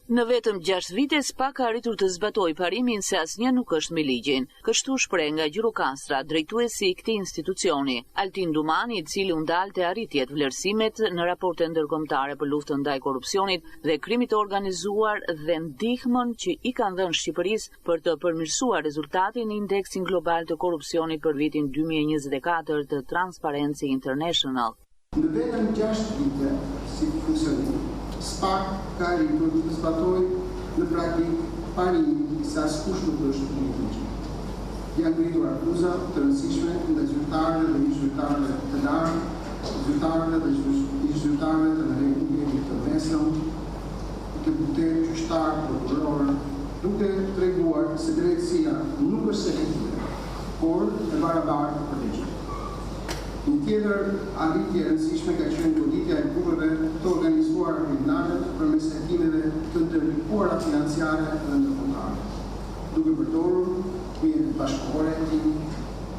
Në vetëm gjashtë vite SPAK ka arritur të zbatojë parimin se asnjë nuk është mbi ligjin. Kështu u shpreh nga Gjirokastra, drejtuesi i këtij institucioni, Altin Dumani, i cili u ndal te arritjet, vlerësimet në raporte ndërkombëtare për luftën ndaj korrupsionit dhe krimit të organizuar dhe ndihmën që i kanë dhënë Shqipërisë për të përmirësuar rezultatin në indeksin global të korrupsionit për vitin 2024 të Transparency International. Në vetëm gjashtë vite si funksionim, SPAK ka arritur të zbatojë në praktikë parimin se askush nuk është mbi ligjin. Janë ngritur akuza të rëndësishme ndaj zyrtarëve dhe ish-zyrtarëve të lartë, zyrtarëve dhe ish-zyrtarëve të nivelit të mesëm, deputetë, gjyqtarë, prokurorë, duke treguar se drejtësia nuk është selektive, por e barabartë për të gjithë. Një tjetër arritje e rëndësishme ka qenë goditja e grupeve të organizuara kriminale përmes hetimeve të ndërlikuara financiare dhe ndërkombëtare, duke përdorur mjete bashkëkohore hetimi,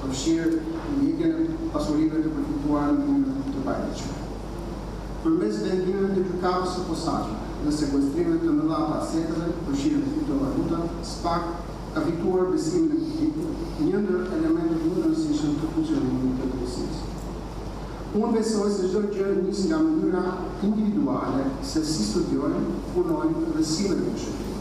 përfshirë ndjekjen e pasurive të përfituara në mënyrë të paligjshme. Përmes vendimeve të Gjykatës së Posaçme dhe sekuestrimeve të mëdha të aseteve, përfshirë kriptovalutat, SPAK ka fituar besimin e publikut, një ndër elementët më të rëndësishëm të funksionimit të drejtësisë. Unë besoj se çdo gjë nis nga mënyra individuale se si studiojmë, punojmë dhe sillemi në shoqëri.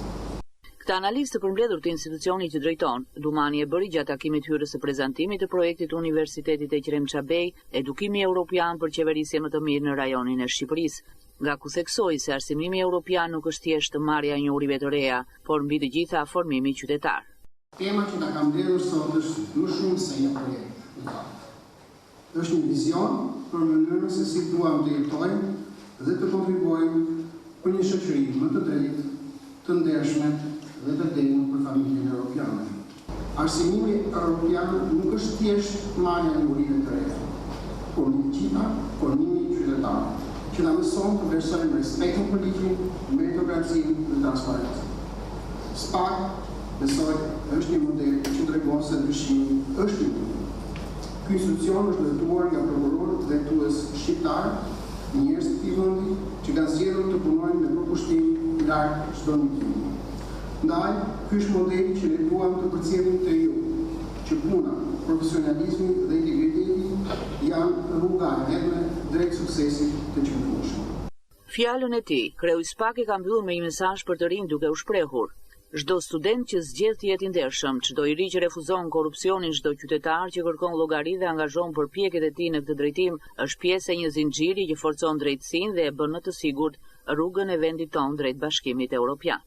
Këtë analizë të përmbledhur të institucionit që drejton, Dumani e bëri gjatë takimit hyrës së prezantimit të projektit të Universitetit Eqrem Çabej, Edukimi Europian për qeverisje më të mirë në rajonin e Shqipërisë, nga ku theksoi se arsimimi europian nuk është thjesht marrja e njohurive të reja, por mbi të gjitha formimi qytetar. Tema që na ka mbledhur sot është më shumë se një projekt, në fakt. Është një vizion për mënyrën se si duam të jetojmë dhe të kontribuojmë për një shoqëri më të drejtë, të ndershme dhe të denjë për familjen europiane. Arsimimi europian nuk është thjesht marrja e njohurive të reja, por mbi të gjitha formimi qytetar, që na mëson të vlerësojmë respektin për ligjin, meritokracinë dhe transparencën. SPAK, besoj, është një model që tregon se ndryshimi është i mundur. Ky institucion është ndërtuar nga prokurorë dhe hetues shqiptarë, njerëz të këtij vendi, që kanë zgjedhur të punojnë me përkushtim larg çdo ndikimi. Ndaj, ky është modeli që ne duam të përcjellim te ju, që puna, profesionalizmi dhe integriteti janë rruga e vetme drejt suksesit të qëndrueshëm. Fjalën e tij, kreu i SPAK e ka mbyllur me një mesazh për të rinjtë duke u shprehur, Çdo student që zgjedh të jetë i ndershëm, çdo i ri që refuzon korrupsionin, çdo qytetar që kërkon llogari dhe angazhon përpjekjet e tij në këtë drejtim, është pjesë e një zinxhiri që forcon drejtësinë dhe e bën më të sigurt rrugën e vendit tonë drejt Bashkimit Europian.